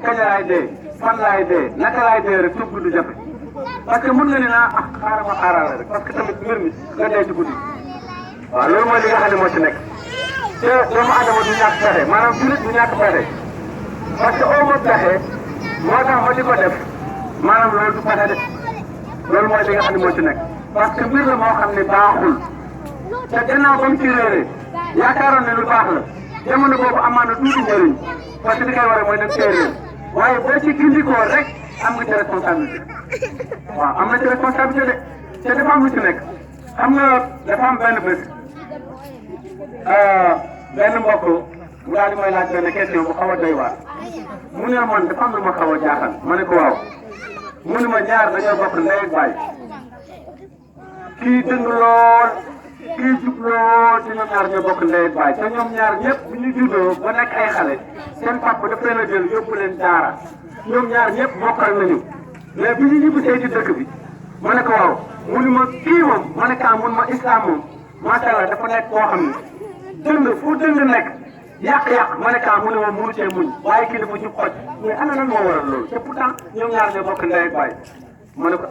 kañ laay dee fan laay dee naka laay dee rek tub du jafe parce que mën nga ne naa xaaral ma xaaral rek parce que tamit mbir mi nga dee ci guddi waaw loolu mooy li nga xam ne moo ci nekk te doomu adama du ñàkk pexe maanaam jullit du ñàkk pexe parce que au moins pexe moo tax ma di ko def maanaam loolu du pexe de loolu mooy li nga xam ne moo ci nekk parce que mbir la moo xam ne baaxul te gannaaw ba mu ci réeré yaakaaroon ne lu baax la jamono boobu amaan na tuuti njëriñ parce que li koy waral mooy dem téeréer waaye boo ci gindikoo rek am nga ci responsabilité waaw am na ci responsabilité de te dafa am lu ci nekk xam nga dafa am benn bés benn mbokk mu daal di may laaj benn question bu xaw a doy waar mu ne man dafa am lu ma xaw a jaaxal ma ne ko waaw mu ne ma ñaar dañoo bokk ndey ak baay kii dëng lool kii jub lool te ñoom ñaar ñoo bokk ndey ak baay te ñoom ñaar ñëpp bu ñu juddoo ba nekk ay xale seen papa daf leen a jël yóbbu leen daara ñoom ñaar ñëpp mokkal nañu mais bi ñu ñibbisee ci dëkk bi ma ne ko waaw mu ne ma kii moom ma ne kaa mun ma islam moom macha allah dafa nekk koo xam ne dëng fu dëng nekk yàq-yàq ma ne kaa mu ne ma munu cee muñ waaye kii dafa jub xoj mais ana lan moo waral loolu te pourtant ñoom ñaar ñoo bokk ndey ak baay ma ne ko